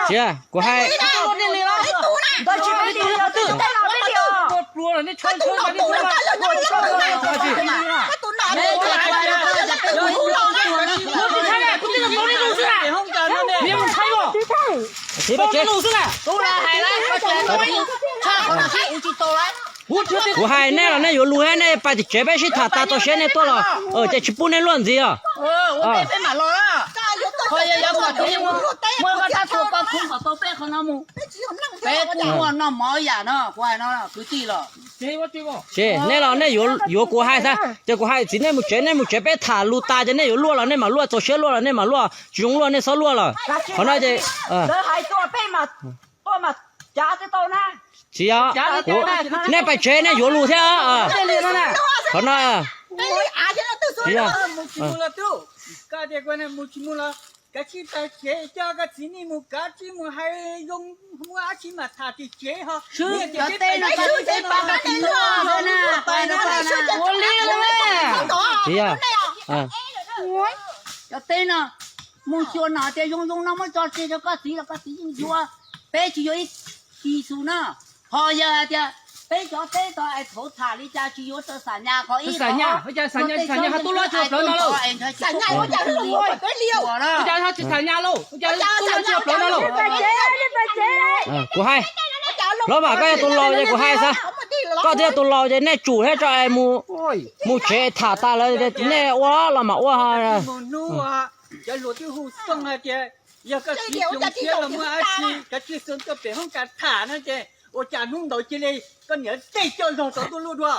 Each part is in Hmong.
Tsis, kuv hais, kuv hais nej los nej yuav lus thiab, nej pais tim tsev peb sib tham tas tau siab nej tuaj los ces tsis pub nej luaj ntxiv os. Ces nej los nej yuav kuv hais xwb, ces kuv hais txiv nej mus tsev, nej mus tsev peb tham lus tas ces nej yuav luaj los nej mam luaj, txaus siab luaj los nej mam luaj, tsis zoo luaj nej txhob luaj lawm. Qhov no ces tsis yog, nej pais tsev nej yuav lus thiab. Qhov no, Cov teb no mus xyuas no tias zoo zoo no muab tso tseg rau koj txiv los koj txiv yeej yuav. Peb tsis yuav ib tis xu na. Ho yog hais tias peb cov teb tau es thaum tham li cas tsis yuav rau xam nyas qhov ib, kuv hais, hlob mas koj yog tus laus ces kuv hais xwb, koj twb yog tus laus ces nej tsum thiab tso es mus tsev tham tas lawm nej ua los mam ua. Cov hluas twb hu xoo hais tias yog koj txiv hloov siab los muaj dab tsi kav tsij xoo tuaj pem hoob kas tham no ces ua cas hnub ntawd cia li koj niam tej coj zog tod tuaj luaj dua.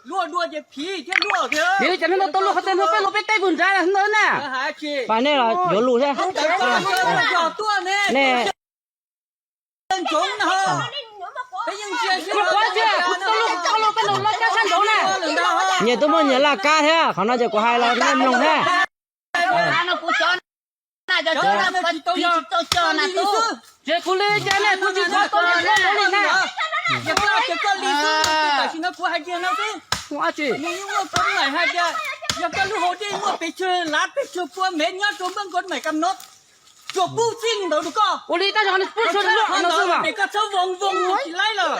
Luaj dua ces phiv thiab luaj thiab. Nws cov hnub no tuaj luaj qhov twg, hnub peb luaj peb teb puag nrad ntawd na. Pais nej los yuav lus thiab. Nyias twb muaj nyias laj kab thiab, qhov no ces kuv hais los nej mloog thiab. Ces kuv li cas ne, kuv tsis tau tau li na. Tam sim no kuv hais tiag no xwb, nws yeej muaj koob maim hais tias yog koj lub hau dej muaj pes tsawg lav pes tsawg pua mev nyob rau npaj koob maim kam no, tsuas pub txij ntawd rau koj. Ua li tab sis nws pub tsawg lub no xwb mas, koj txhob voos voos mus tsis laib lawm.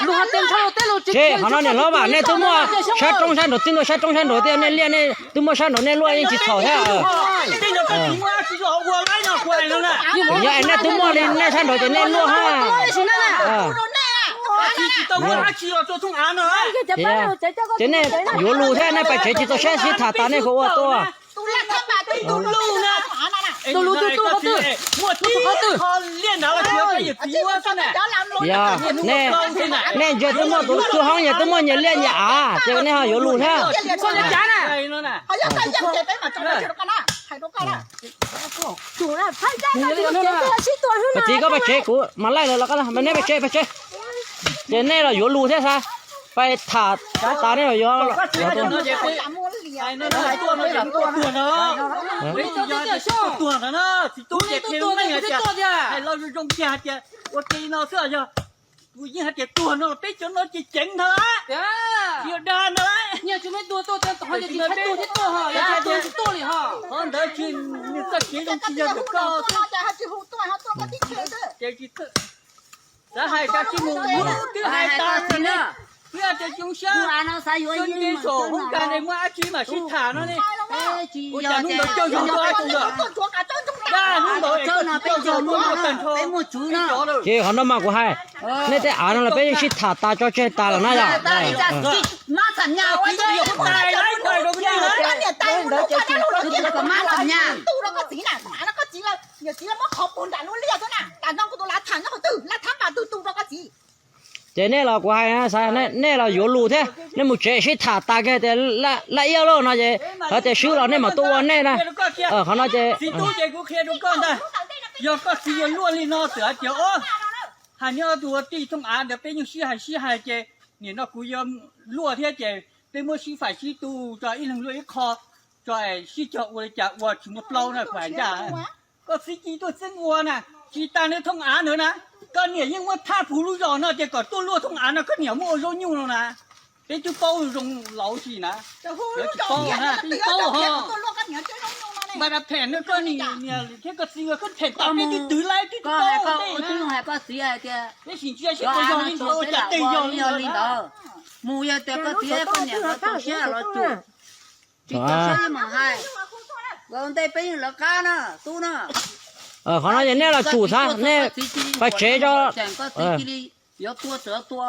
Lus hais tias ntshaw teb lus tsis, qhov no niam hlob mas nej twb muaj sab roob sab nraud, twb muaj sab roob sab nraud thiab, nej liaj nej twb muaj sab nraud nej luaj yeej tsis txhaum thiab. Yog es nej twb muaj li nej sab nraud ces nej luaj ha. Ces nej yuav lus thiab, nej pais tsev tsis txaus siab sib tham tas nej kuj ua tuaj. Yog, nej ntsia twb muaj tus txwj hoob, nyias twb muaj nyias liaj nyias av, ces nej ho yuav lus thiab. Koj txiv, koj pais tsev, kuv mam laij lawv los, nej pais tsev, pais tsev. Ces nej los yuav lus thiab xav, pais tham tas nej los yuav. Ua ke no xwb yog, kuv yeej hais tias tuag no los peb cov no ces ceev ntag, tsis yog dag ntag. Qhov ntawd tsis, nws txoj kev zoo tsis yog ntawm koj xwb. Ces tsis xav hais, kav tsij mus, twb hais tas lawm ne. Twb tias zoo siab, xyov nce saum hoob kas ne muaj dab tsi mam sib tham no ne. Ua cas hnub ntawd cog zog tuaj dab tsi lawm? Dab hnub ntawd es cog zog tuaj tag nrho peb cov lawm. Ces qhov no mas kuv hais, nej tej av no los peb yeej sib tham tas tso tseg tas lawm na yom. Ces nej los kuv hais, nej los yuav lus thiab, nej mus tsev sib tham tas kiag tias laj iab lauj no ces, hos tias swb los nej mam tuaj ua nej na. Qhov no ces, yog koj txiv yuav luaj li no txawm hais tias, hais nyob tus ua tij thooj av ntawd peb yeej sib hais sib hais ces nim no kuv yuav luaj thiab ces peb muab sib faim sib tu tso, ib leeg luaj ib qho tso, sib cog ua li cas ua tsis muaj plaub na kuv hais ncaj. Koj txiv ci tuaj txeeb ua na, tsis tas nws thooj av ntawd na, koj niam yeej muab thab puv lub zos no ces kom tuaj luaj thooj av no koj niam muab ua zaub nyuj no na. Peb twb paub zoo laus tsis na, tsis paub na, peb paub ho. Npaj da phem no koj niam thiab koj txiv koj phem tau peb twb twv laib twb tsis paub tej na. Peb sim ntsia seb puas yog li ntawd, cas tej yog li ntawd. Mus yog tias koj txiv koj niam nkawd txaus siab los tsum, tsis txaus siab li mas hais. Ua ntej peb yeej lawv qab na tub na. Qhov no ces nej los tsum xav, nej pais tsev tso. Yuav tua txawm tua.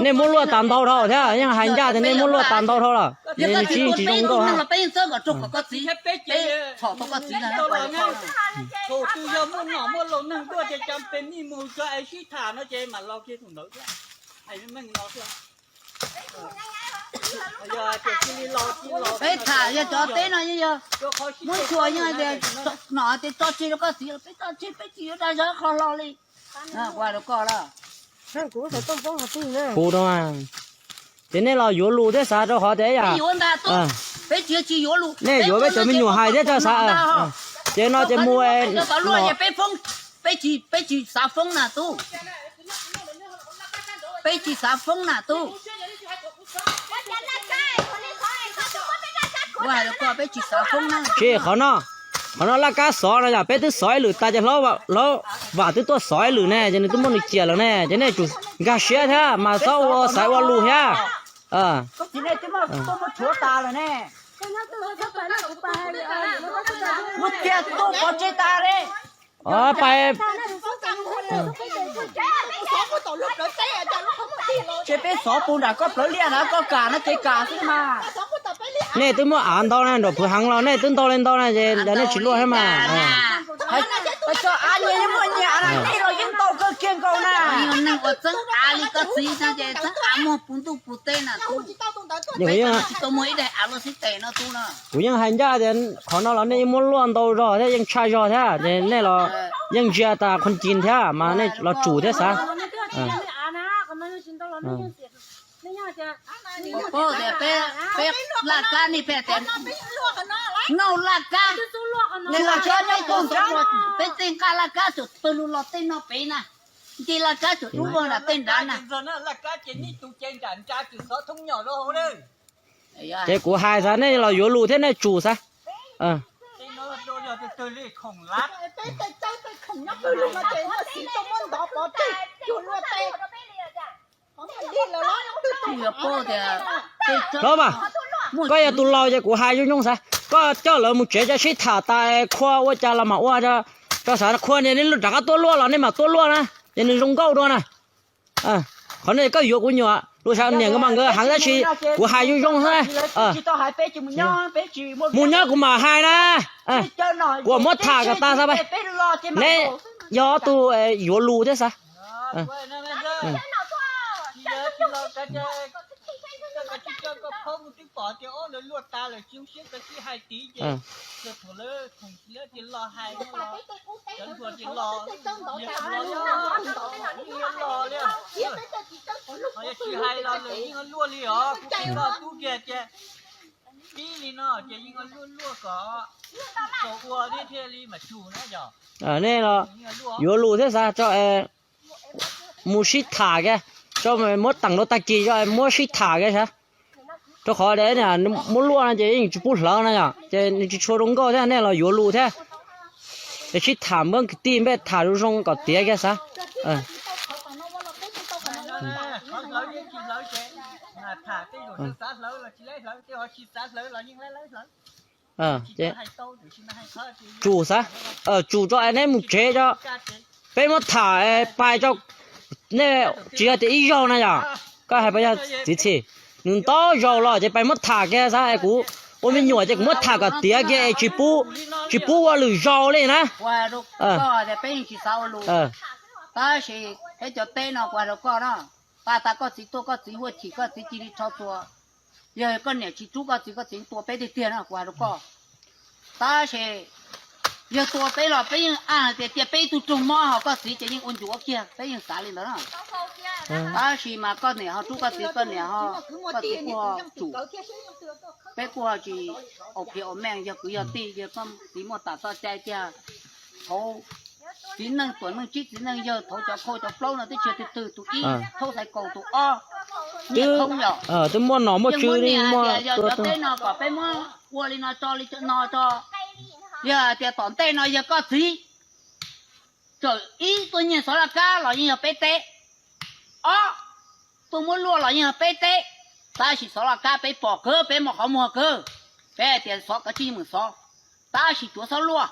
Nej muab luaj tas ntau dhau thiab, yeej hais ncaj tias nej muab luaj tas ntau dhau lawm, nws tsis tsis zoo nkauj hab. Peb yeej txawb kom rau kom koj txiv, peb txhom tau koj txiv na. Thaum twg yog muaj nom muaj laus neeg tuaj ces cov pes mij mus tso es sib tham no ces mam los kiag thaum ntawd thiab. Peb tham yog cov teb no yeej yog muab tshua yeej tias nom tias tso tseg rau koj txiv, peb tso tseg peb tsis yuav dag zog qhov hlo li. Kuv hais rau koj lawm. Kuv rau, ces nej los yuav lus thiab xav rau qhov tias ib yam, peb tsis tsis yuav lus, nej yuav peb cov me nyuam hais thiab xav. Ces no ces mus, peb tsis, peb tsis xav foob na tub. Peb tsis xav foob na tub. Ua hais rau koj peb tsis xav foob na. Tsis, qhov no, qhov no laj kab xov no yog peb twb xov ib lwm tas ces hlob Vam twb tuaj xov ib lwm ne, ces nws twb muab nws ciam lawm ne, ces nej tsum nkag siab thiab mas txhob ua xaiv ua lus thiab. Muab txiag tuaj pov tseg tas li. Pais, ces peb xov puag nram koj plawv liaj na, koj kam no ces kam xwb mas. Nej twb muab av ntau na, nram Phuv Heev los nej twb ntau li ntau na, ces nej tsis luaj thiab mas. Tso av nyias yeej muaj nyias av na, nej los yeej ntau kawg kiag nkaus na. Neeg ua txeeb av li koj txiv no ces txeeb av muag puv ntuj puv teb na. Tsis tau muag ib daim av luaj xib tes no tub no. Kuv yeej hais ncaj tias qhov no los nej yeej muab luaj ntau zog thiab yeej tshaj zog thiab, ces nej los yeej ntsia tas qhov cim thiab mas nej los tsum thiab xav. Paub tias peb, peb laj kab nej pheej tias noj laj kab, peb tej nqaj laj kab tsuas pawg lug los tej no pem na, nce laj kab tsuas dub luag nram tej nrad na. Ces kuv hais xav nej los yuav lus thiab nej tsum xav. Hlob mas, koj yog tus laus ces kuv hais zoo zoo xav, koj coj lawv mus tsev coj sib tham tas khua ua cas los mam ua, tso xav khua niam nej rov qab tuaj luaj los nej mam tuaj luaj na, ces nws zoo nkauj dua na. Qhov no koj yuav kuv nyuam lus xav niam nkawd mas nkawd heev tab sis kuv hais zoo zoo xav. Mus nyob kuv mam hais na, kuv muab tham kom tas xav pab. Neb yog ob tug yuav lus thiab xav. Nej los yuav lus thiab xav tso, mus sib tham kiag, tso muab teem rau tag kis tso muab sib tham kiag xav. Rau qhov muab luaj no ces yeej tsis pub hlawv no yom, ces nws tsis tshua zoo nkauj thiab, nej los yuav lus thiab. Es sib tham npawb kwv tij npej tham zoo zoo kom tiav kiag xav. Tsum xav, tsum tso es neb mus tsev tso, peb muab tham pais tso, nej tsis yog tias ib zaug na yom, koj hais pais yog txiv txhim, nws ntau zaus los ces pais muab tham kiag xav, kuv ua me nyuam ces kuv muab tham kom tiav kiag es tsis pub, tsis pub ua lwm zaus li na. Tab sis peb cov teb no kuv hais rau koj na, pab tas koj txiv tuaj koj txiv huaj chim koj txiv cia li rho txuas. Yog koj niam tsis rub koj txiv, koj txiv tua peb tiag tiag na kuv hais rau koj. Tab sis yog tua peb los peb yeej a hais tias cia peb ib tug raug mob, ho koj txiv ces yeej ua ncuav kiag, peb yeej xav li ntawd na. Tab sis mas koj niam ho rub koj txiv, koj niam ho, koj txiv kuj ho tsum. Peb kuj ho tsis au phiv au meej, yog kwv yog tij, yog koj txiv muaj tam txoj cai tiag. Thaum txiv neej tuam neej tsib txiv neej yawg, thaum cov khau cov plaub no twb tsis yog twg twg, tus ib thaub xaiv kaus tus ob Twb muaj nom muaj tswv li, muaj cov teb no kom peb muab ua li no tso li no tso. Yog hais tias tom ntej no yog koj txiv txawm ib tuaj nyiag xov laj kab los yeej yog peb teb, ob tuaj muab luaj los yeej yog peb teb. Tab sis xov laj kab peb pom kawg, peb muaj qhov muag kawg, peb hais tias xov kav tsij yeej meem xov, tab sis tsuav txhob luaj.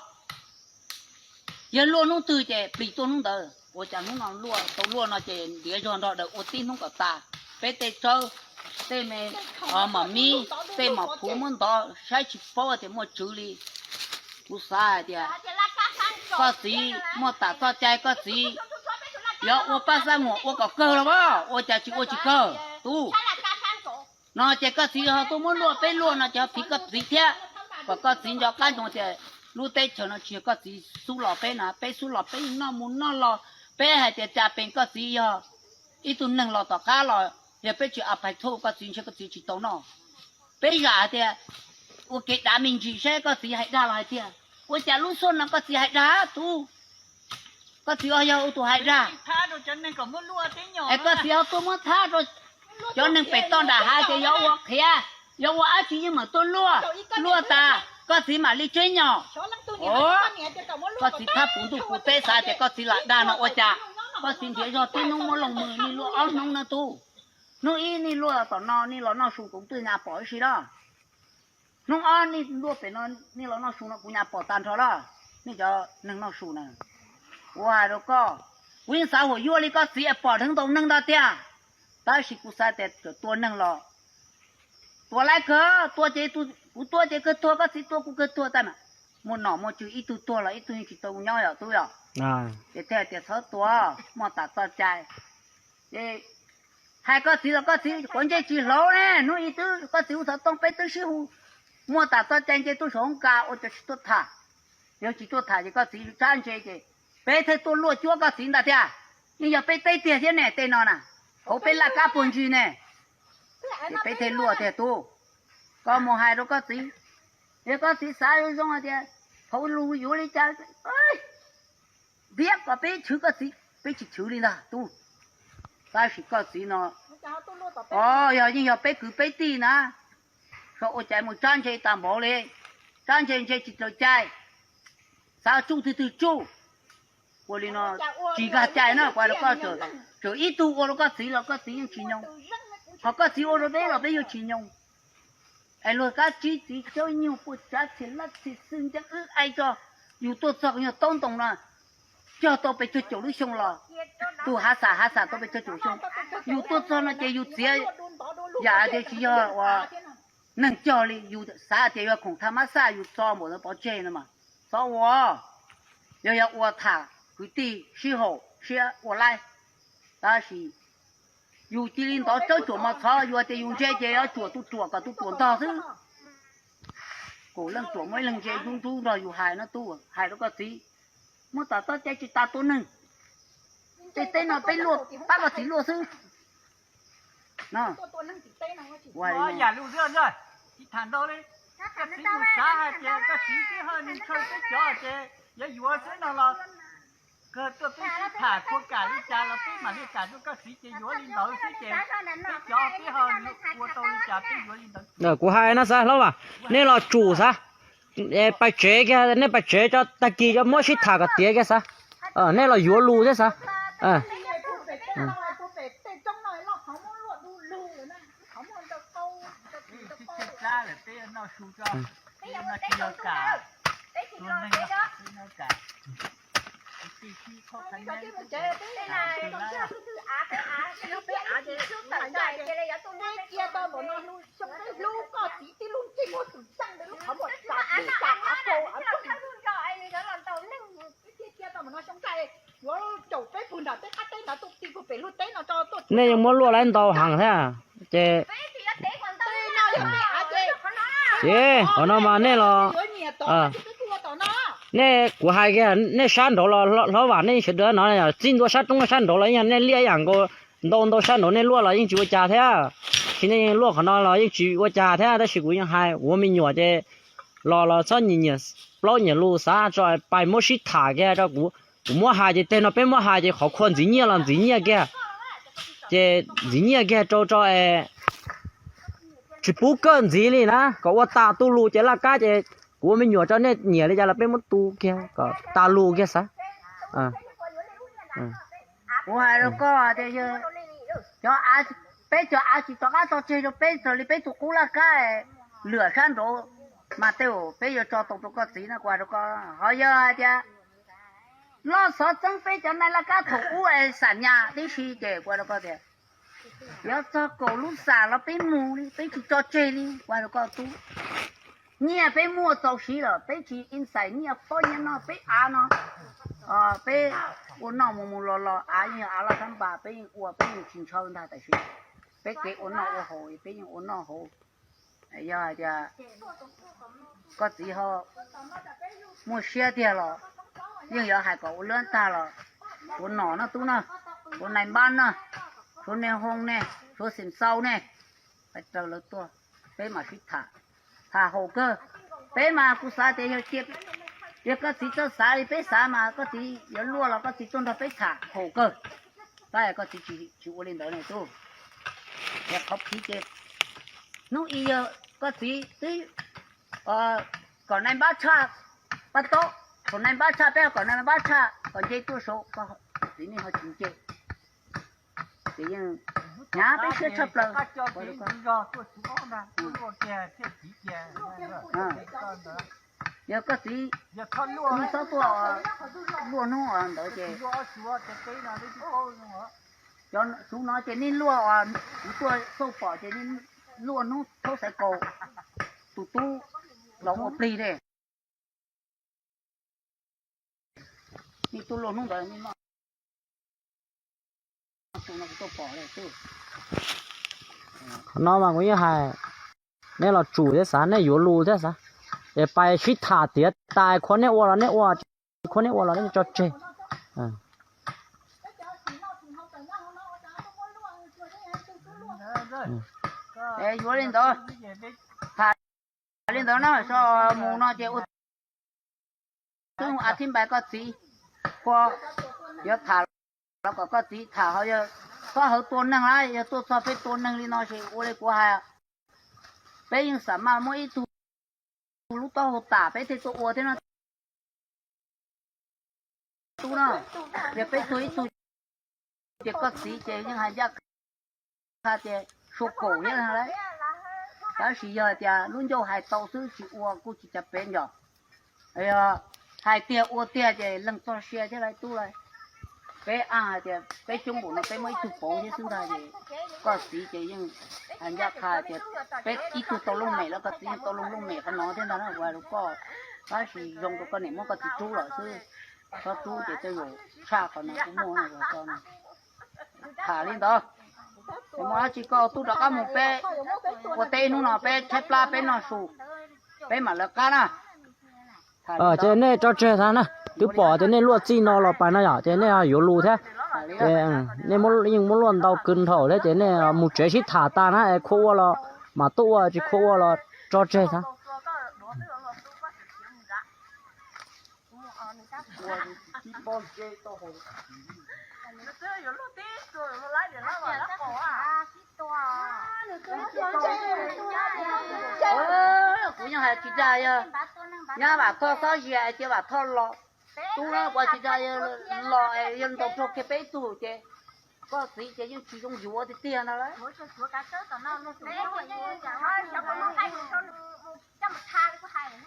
Yog luaj hnub twg ces plis tuaj hnub ntawd. Ua cas hnub no luaj tau luaj no ces ntiav zog nrog daws ua tib hnub kom tas. Peb tej tsawb, tej me mom mib, tej mom phuv muab ntov saib tsis paub tias muaj tswv li. Kuv xav hais tias koj txiv muaj tas txoj cai, koj txiv yuav ua paj xab muag ua kom kawg los as, ua cas tsis ua tsis kawg tub. No ces koj txiv ho tuaj muab luaj peb luaj no ces ho phiv koj txiv thiab, kom koj txiv nco qab ntsoov tias lub teb chaws no tsis yog koj txiv xub los peb na, peb xub los peb yeej noj mus noj los. Peb hais tias cas pes koj txiv yog ib tug neeg los tom qab los, yog peb tsis a phais thuj koj txiv ntshe koj txiv tsis tau noj. Peb zam hais tias ua kev dav me ntsis saib koj txiv hais dag los hais tiag. Ua cas lub suab no koj txiv hais dag tub, koj txiv ho yog ua tus hais dag. Es koj txiv ho tuaj muab thab rau cov neeg pem toj nram hav tias yuav ua qhiav, yuav ua dab tsi yeej meem tuaj luaj, luaj tas koj txiv mam li tseb nyom. Koj txiv thab puv ntuj puv teb xav tias koj txiv lam dag no ua cas, koj txiv nrhiav zog tib hnub muab looj mws ni luaj ob hnub na tub. Hnub ib nej luaj tom no nej los noj su kuv twb nyaj pom ib si na. Hnub ob nej luaj pem no nej los noj su no kuv nyaj pom tag nrho lawm. Nej cov neeg noj su na, kuv hais rau koj, kuv yeej xav huam yuav li koj txiv es pom dheev ntau neeg ntag tiag. Tab sis kuv xav tias txawm tua neeg los tua laib kawg, tua ces kuv tua ces kawg tuag, koj txiv tua kuv kawg tuag tag na. Muaj nom muaj tswv ib tug tuag los ib tug yeej tsis tau nyob yom tub yom. Ces thiaj tias txhob tua, muaj tas txoj cai. Ces hais koj txiv los koj txiv quav ntsej tsis hlauv ne, hnub ib twb koj txiv hu xov tooj peb twb sib hu, muaj tas txoj cai nce tuaj saum hoob kas ua cas tsis tuaj tham. Yog tsis tuaj tham ces koj txiv tsab ntse ces peb thiaj tuaj luaj cuab koj txiv ntag tiag. Yeej yog peb teb tiag thiab ne tej no na, hauv peb laj kab puag ntsis ne. Ces peb thiaj luaj tiag tub. Koj mus hais rau koj txiv, yog koj txiv xav zoo zoo hais tias thaum lus yuav li cas, ntiav kom peb chwv koj txiv, peb tsis chwv li ntag tub. Tab sis koj txiv no, o, yog yeej yog peb kwv peb tij na, xyov ua cas mus tsab ntse tas npaum li, tsab ntse ntse tsis raws cai, xav tsuj twg twg tsuj. Ua li no tsis nkag cai na, kuv hais rau koj, txawm ib tug ua rau koj txiv los koj txiv yeej tsis nyoo, ho koj txiv ua rau peb los peb yeej tsis nyoo. Es luag kab tsib txiv cawb nyuag puas tsav txhia lab txhia xwb nceeb wb aib tso, yus tuaj txog nyuag taub ntoo no cog tau pes tsawg caum lub xyoo los, tus hav xas hav xas tau pes tsawg caum xyoo, yus tuaj txog no ces yus txiav yam tias tsis yog ua neeg cog li, yus xav tias yog khoom thaj mab xaj yus txo npaum ntawd pov tseg no mas txhob ua. Yog yog ua tham kwv tij sib haum siab ua laib, tab sis yus cia li ntov tsawb tsuam mos txhov, yus tias yus ntse ces yuav tsuam tus ruam kom tus ruam ntog xwb. Kaum leej ruam muaj ib leeg ntse ntub ntub nrog yus hais no tub, hais rau koj txiv, muab tom txoj cai tsis tas tua neeg. Tej teb no peb luaj pab koj txiv luaj xwb. Yam lus xwb, tsis tham ntau li. Koj txiv mus xav hais tias koj txiv twb haj nws ntshaw peb cov ces yuav yuav xwb no los, kawg tuaj peb sib tham khua kam li cas los peb mam li kam rau koj txiv ces yuav li ntawd xwb ces peb cov peb ho ua tau li cas peb yuav li ntawd. Kuv hais no xav hlob Vam, nej los tsum xav, pais tsev kiag, nej pais tsev tso tag kis muab sib tham kom tiav kiag xav. Nej los yuav lus thiab xav. Nej yeej muab luaj laib ntau heev thiab ces, ces qhov no mas nej los, nej, kuv hais kiag nej sab nraud los hlob Vam nej sawv daws no txij ntua sab roob sab nraud los yog nej liaj ib yam nkaus, ntau ntau sab nraud nej luaj los yeej tsis ua cas thiab. Sis nej yeej luaj qhov no los yeej tsis ua cas thiab, tab sis kuv yeej hais kuv ua me nyuam ces los los txhob nyiam nyiam plaub nyiam lus xav tso pais muab sib tham kiag rau kuv. Kuv muab hais ces teg no peb muab hais ces qhov khua ntxiv nyiaj los ntxiv nyiaj kiag. Ces ntxiv nyiaj kiag rau tso es tsis pub kawj ntxiv li na, kom ua tas tu lus ces laj kab ces kuv ua me nyuam tso, nej nyiam li cas los peb muab tu kiag kom tas lus kiag xav. Kuv hais rau koj tias, peb cov av tsis rov qab tso tseg rau peb raws li peb tus qub laj kab lwam sab nraud mas tej zaum peb yuav tso tau rau koj txiv no, kuv hais rau koj. Ho yog hais tias loj xov txeeb peb cov nai laj kab thaum ub es xam nyas tib si ces kuv hais rau koj tias yuav txog kaum lub xam los peb mus li, peb tsis tso tseg li, kuv hais rau koj tub. Nyiaj peb muaj txaus siv lawm, peb tsis ib xais nyiaj pob nyiaj no, peb av no peb ua noj mus mus los los av yeej yog av loj thab npas, peb yeej ua peb yeej tsis ntshaw ntag, tab sis peb kev ua noj ua haus peb yeej ua noj haus. Yog hais tias koj txiv ho muaj siab tiag los yeej yuav hais kom ua luab tag los, kuv nom no tub na, kuv nai npab na, suav ne hoo ne, suav xim xau ne, raws lawv tuaj, peb mam sib tham, tham haum kawg. Peb mas kuv xav tias yog koj txiv txawj xav li peb xav mas koj txiv yuav luaj los koj txiv tuaj nrog peb tham haum kawg. Tab koj txiv tsis ua li ntawd ne tub. Qhov phiv ces hnub ib yog koj txiv twb kom nai npab tshaj, pab taub, kom nai npab tshaj, peb kom nai npab tshaj kom nce tuaj saud, koj txiv nej ho tsis nce. Ces yeej hnyav peb siab tshaj plaws. Yog koj txiv, nej txhob tuaj luaj hnub ntawd ces cov tub no ces nej luaj, kuv tuaj xauj pom ces nej luaj hnub thaub xaiv kaus, tus tub los ua plig ne. Nej tuaj luaj hnub ntawd nej noj. Qhov no mas kuv yeej hais, nej los tsum thiab xav, nej yuav lus thiab xav, es pais sib tham tiav tas, khua nej ua los nej ua, khua nej ua los nej tso tseg. Yuav li ntawd, tham li ntawd no, so mus no ces ua tub a thib npai koj txiv, koj yuav tham los kom koj txiv tham, ho yog txhob hawv tua neeg lawm, yog tuaj txog peb tua neeg li no ces ua li kuv hais, peb yeej xam maj muab ib tug lub taub hau tam peb thiaj tuaj ua thiab no. Tub no, yog peb tuag ib tug ces koj txiv ces yeej hais ncaj qha tias sua kaum thiab lawm. Tab sis yog hais tias lub ncauj hais tau xwb tsis ua kuj tsis cas peb nco. Hais tiag ua tiag ces leej txoj sia thiab lawm tub lawm. Peb a hais tias peb coob npaum no peb muab ib tug pauv thiab xwb ntag ces koj txiv ces yeej hais ncaj qha tias peb ib tug tau looj mem los koj txiv yeej tau looj mem qhov no thiab ntag na, kuv hais rau koj. Tab sis zoo rau koj niam muab koj txiv rub lawm xwb, txhob rub ces tej zaum tshaj qhov no kuj muaj no. Tham li ntawd, muaj dab tsi koj tub rov qab mus peb ua teb hnub no peb tshaib plab peb noj su, peb mam lawv qab na. Ces nej tso tseg xav na, twb pom tias nej luaj txij no los pais no yom, ces nej yuav lus thiab. Ces nej yeej muab luaj ntau kawg nrhaum thiab, ces nej mus tsev sib tham tas na, es khua ua los mam tuaj ua, tsis khua ua los tso tseg xav. Kuv yeej hais tsis dag, yog nyab Vam Thoj xob zia cia Vam Thoj los, tub no kuv tsis dag, yog los yog ntaus raug kiag peb tug ces koj txiv ces yeej tsis zoo yuav tiag tiag no lawm.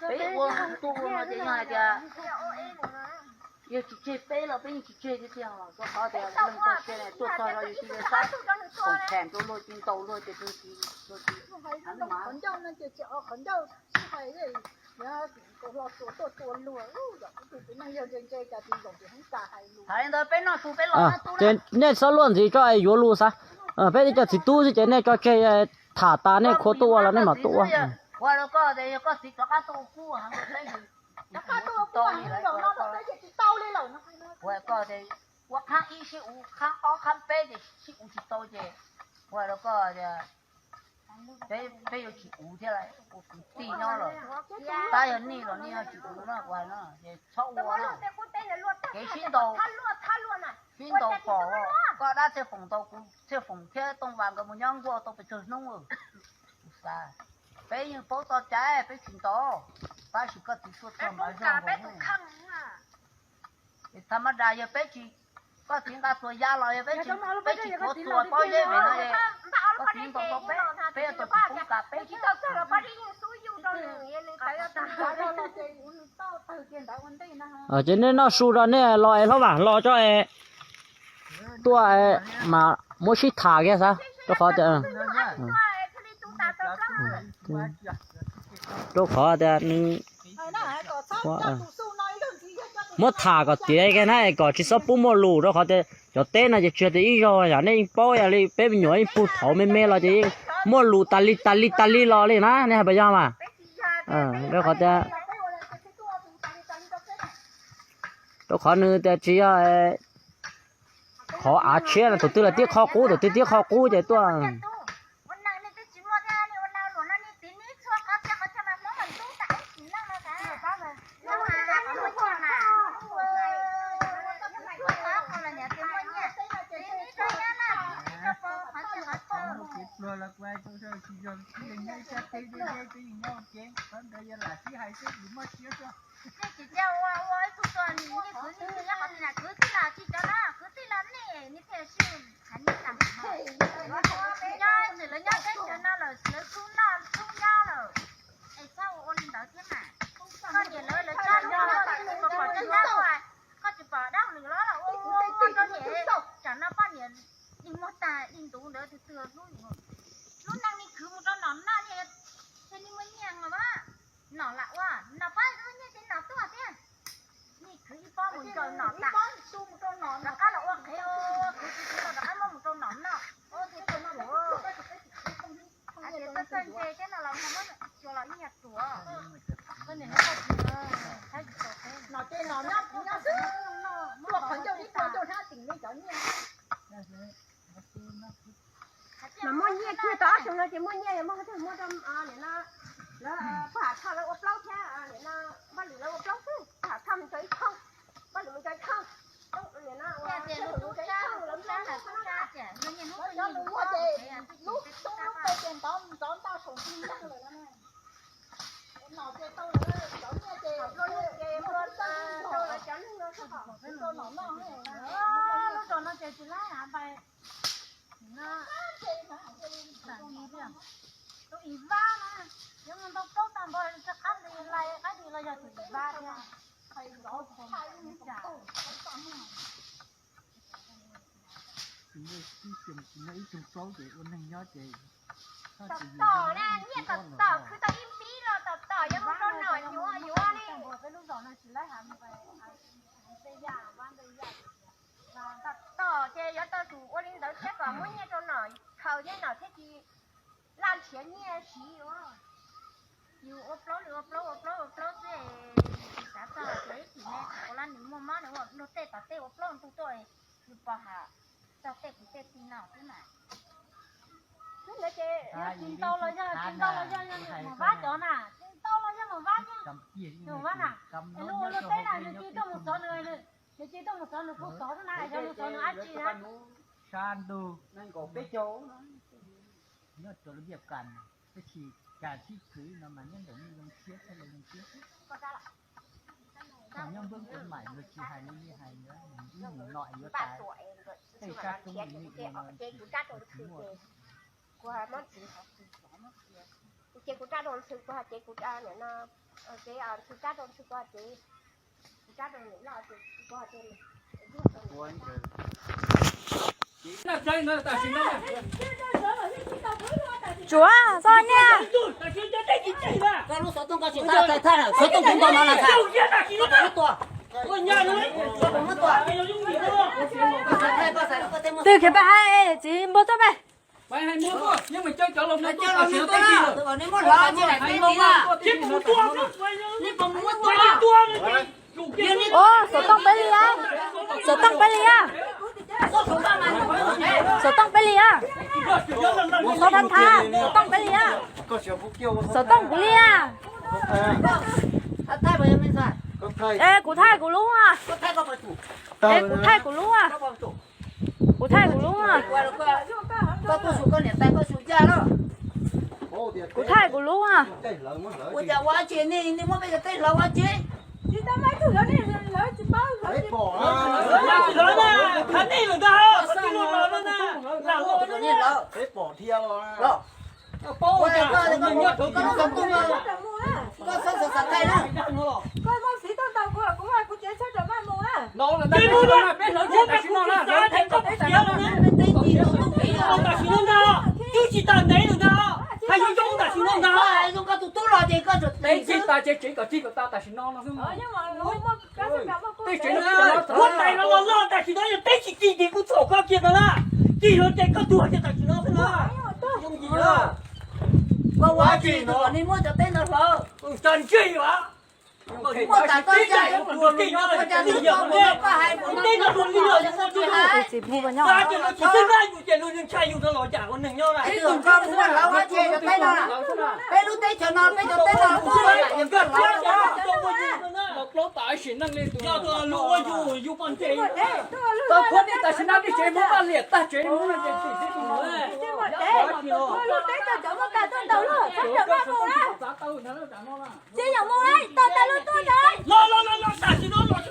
Peb ua tuaj no ces yeej hais tias yog tsis tseg peb los peb yeej tsis tseg tiag tiag, rau qhov tias leej txoj sia tuaj txog no yus tsis yog sab koom them rau luag ces ntaus luag ces tsis Hais li ntawd peb noj su peb los. Ces nej txhob luaj ntxiv tso es yuav lus xav. Peb cov txiv tub xwb ces nej tso tseg, tham tas nej khua tuaj ua los nej mam tuaj ua. Ua rau koj tias yog koj txiv rov qab tuaj ua kub heev rau peb, ua koj tias ua qhab ib sib uv, qhab ob qhab peb ces sib uv tsis tau ces ua rau koj tias peb yuav tsis uv thiab lawm, ua kwv tij nyob los tab yog nej los nej yuav tsis uv na, ua no ces txhob ua na. Kev sib ntaus, sib ntaus pom, Koj dab Txhiaj Foom ntaus kuv, Txhiaj Foom thiab Tooj Vas nkawd mus nyob nkuaj tau pes tsawg hnub. Peb yeej paub txoj cai, peb tsis ntaus, tab sis koj txiv txhua txhua mas zoo. Tha mab das yog peb tsis, koj txiv nqa txuas ya los yog peb tsis, peb tsis tuav txuas pob zeb vim no, koj txiv ntaus tau peb, peb yuav tau tsis poob kas peb. Ces nej noj su rau nej los es hlob mas los tso es tuaj mas muab sib tham kiag xav rau qhov tias, rau qhov tias nws muab tham kom tiav kiag na, kom tsis txhob pub muaj lus, rau qhov tias cov teb no ces tsis yog tias ib zaug yom, nej yeej paub yam li peb me nyuam yeej pug thaum me me los ces yeej muaj lus tas li tas li tas li los li na, nej hais puas yog mas? Rau qhov tias, rau qhov nws tias tsis yog qhov av tshiab no, tus twg los tib qho qub, tus twg tib qho qub ces tuaj. Kwv tij los tsis cov no, kwv tij los nej, nej thiaj sib hais nej tam no. Nyob txwm lawv nyob teb chaws no lawm, lawv tub noj tub nyob lawm, es txhob ua ua li ntawd thiab mas. Koj niam lawv, lawv cab lub, koj tsis pom, pom caj dab, koj tsis pom dab lwm los los ua ua rau niam, tsam no poj niam dig muag tag dig ntuv ntawd twg twg hlub. Lub neej nej khwv mus rau nom noj thiaj li muaj nyiaj mas. Nom lam ua, nom pab ua nyiaj ces nom tuaj thiab. Nej khwv ib pob mus rau nom tas, rov qab los ua qhev, khwv khwv khwv los rov qab muab mus rau nom noj. Ua tias txawj ntse thiab no los muab cua los ib nyuag tuav. Nom ces nom nyob kuv nyob xwb, tuaj qhov ncauj ib puas ncauj hnab tim nej cov nyiaj. Mas muaj nyiaj kiag tau ob xyoo no ces muaj nyiaj, yog muaj twg muaj rau nim no lawv Paj Ham Thoj lawv ua plaub thiab nim no Npaj Lwm lawv ua plaub xwb. Paj Ham Thoj mus tso ib thooj, Npaj Lwm mus tso ib thooj, nim no ua Txhiaj Foom mus tso ib thooj, lawv muaj nyiaj no na. Lawv cov lus muag ces lub xub lub pes ces ntov ntov ntaj saum nti ntag lawm no na. Nom ces tau lawv cov nyiaj ces ces muag txawj rau lawv cov neeg no xwb, tsis tau nom noj. Lub zos no ces tsis laib hav npais. Tus ib vab na, yuav mus ntau plaub tag npaum rov qab li lais qaib di los yog tus ib vab thiab. Ib tug plaub ces ua neeg nyob ces tom tom na, nyiaj tom tom khwv tau ib npib los tom tom yuav mus rau nom yuav yuav li. Peb lub zos no tsis laib hav npais, hav npais yaj, vab npais yaj. Tom tom ces yuav tau tus ua li ntawd thiab kom muab nyiaj rau nom khaws thiab nom thiaj tsis laj nrhiav nyiaj siv ua. Yus ua plaub li ua plaub ua plaub ua plaub xwb, tsis xav txog tias ib chim ne ua lab nws muaj mob nws ua luag tej tom tej ua plaub ntug tuaj, yus pom ham txog tej kwv tej tij no xwb mas. Tsis ntau los yog, tsis ntau los yog yog mus vab cov na, tsis ntau los yog mus vab, mus vab na. Es luag ua luag teb na, nws cia tuaj mus xov nws, nws cia tuaj mus xov nws kuj xov xwb na, es yog mus xov nws dab tsi na. Sab ntug, peb caug, nyob rau lub ntiaj kas, tab sis cas sib khwv no mas nyob ntawm nej zoo siab thiab lawv zoo siab xwb. Thaum nyob npawb kuv mam yuav tsis hais li hais ntawd, ib mus no yuav tas, tej sab tub li nej ua no tsis muaj. Kuv hais mob ntxwv, kuv ces kuv rab rau ntxhw, kuv hais ces kuv niam no, ces ntxhw rab rau ntxhw, kuv hais ces kuv rab rau niam loj ces kuv hais ces Tsuav txoj niag. Twg khiav peb hais txiv npua txoj peb. Ua, xov tooj peb li a. Xov tooj peb li a. Xov tooj peb li a. Xov thab thab, xov tooj peb li a. Xov tooj kuv li a. Es kuv thaij kuv lub a. Es kuv thaij kuv lub a. Kuv thaij kuv lub. Koj tuaj su koj niam tais koj su caj lawm. Kuv thaij kuv lub. Ua cas ua tsi ne, nej muab peb cov teb hlawv ua tsi? Tsis tau muaj ib tug hlawv nej, hlawv tsis paub hlawv tsis. Hlawv na, khav nej lawm ntag, koj tij luaj los na, lam los na. Peb pom dhia los. Koj muaj xiv tuaj ntaus kuv, kuv muaj kuv cev tsheb rau maj mus na. Peb hlawv tsis tau, peb hlawv tsis tau, tam sim no ntag, twb tsis tas ntev lawm ntag, hais zoo zoo tam sim no ntag. Peb tsis tas ces tsev kom txij kom tau tam sim no no xwb. Tej tsev no kuv tais los los loj tam sim no yog peb tsis ci ces kuv txom koj kiag no na. Ci los ces koj tuag kiag tam sim no xwb na. Zoo yim na. Koj ua tsis tau, nej muab cov teb no hlawv. Tso ntsej yuav. Muaj tas koj caj, ua cas koj hais ua teb no hlawv li los, tsis hais. Tsis xwb na, yus ces luag ntshai yus rau los cas ua neeg nyob na. Ib tug koj muab hlawv ua tsi cov teb no. Peb lub teb chaws no peb cov teb no muab hlawv. Los plaub tas sim neej li tus no. Yog tus lus ua yus, yus poj ntxoog. Tau khuab nej tam sim no nej tsev muab paj liam tag tsev muab no ces tim teb tus no. Lub teb chaws cov muaj kas tuaj ntaus luag, txhob rawm maj mus na. Tsis yog mus tau tas lub tuaj ntawd. Los los los los tam sim no los,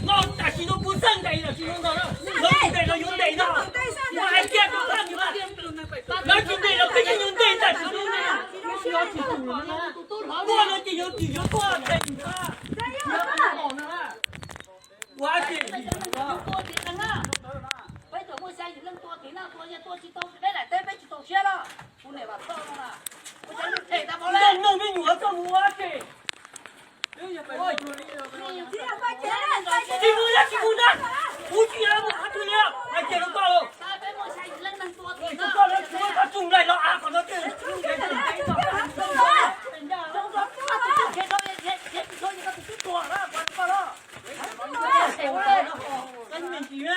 los tam sim no kuv xeeb ntes tam sim no ntag. Lawv tsis ntes los yuav ntes ntag. Kuv hais kiag rau koj ntag. Lawv tsis ntes los peb yeej yuav ntes tam sim no ntag. Tuaj no ces yuav tsis yuav tuaj ntes ntag. Ua tsi? Peb tseem muaj xya yim leej tua tim no, tua yeej tua tsis tau, peb daim teb peb tsis txaus siab los. Kuv niam vam txog no na. Ua cas lub them tas npaum li. Noog me nyuam txoj mus ua tsi? Tsis mus na, tsis mus na. Kuv tsis mus qhov twg li, hais kiag rau koj. Koj tsis muaj koj tsuj nplaig los av qhov no twg. Koj me ntsis.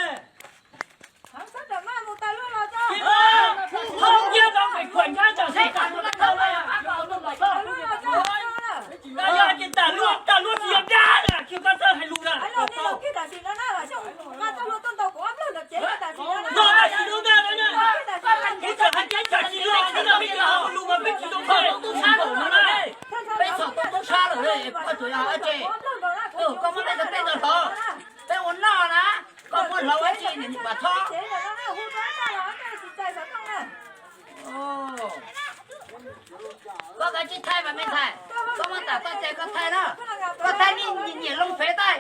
Thaum kiag no pem khuam nrab tsam xeeb tas mus tau lawm. Yog ces tas luaj, tas luaj tsis yog dab na, tsis koj txawj hais lus na. No tam sim no ntag, kuv txawm hais tias tam sim no xwb los peb tsis tau hais lus mas peb tsis tau hais lus no na. Peb txhom tau tub sab lawm, koj tsuas yog ua tsi? Koj muab peb cov teb ntawd hlawv, peb ua noj na. Koj muab hlawv ua tsi niam mus pas thob. Koj kav tsij thaij mas me ntxhais, koj muab tam koj cai koj thaij na. Koj thaij nyiam loo phev thaij.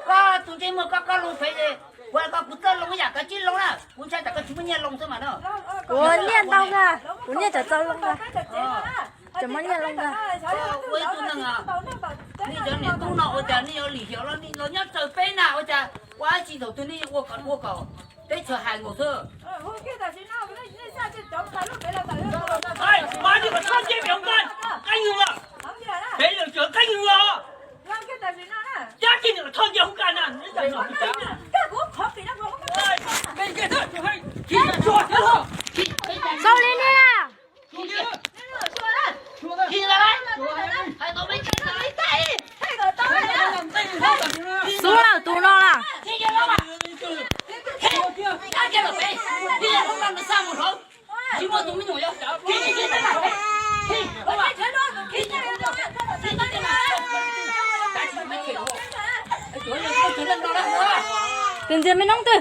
Koj tus ntsej muag koj, koj loo phev ces kuv, koj kuv txawj loo ib yam kav tsij loo na, kuv ntshai tsam koj tsis muaj nyiaj loo xwb mas no. Kuv nyiaj ntau kawg, kuv nyiaj tseem txaus loo kawg. Tseem muaj nyiaj loo kawg. Ua ib tug neeg, nej cov niam tub no ua cas nej yuav lim hiam los, los nyob raws peb na ua cas ua dab tsi thaum twg nej ua kom, ua kom teb chaws hais nkaus xwb. Peb lwm cov qeeb yws os. Cab ces nws thoj nce hub ka na. Xaus li niag. Xub lawm tus no na. Tus ntxias me noob twg?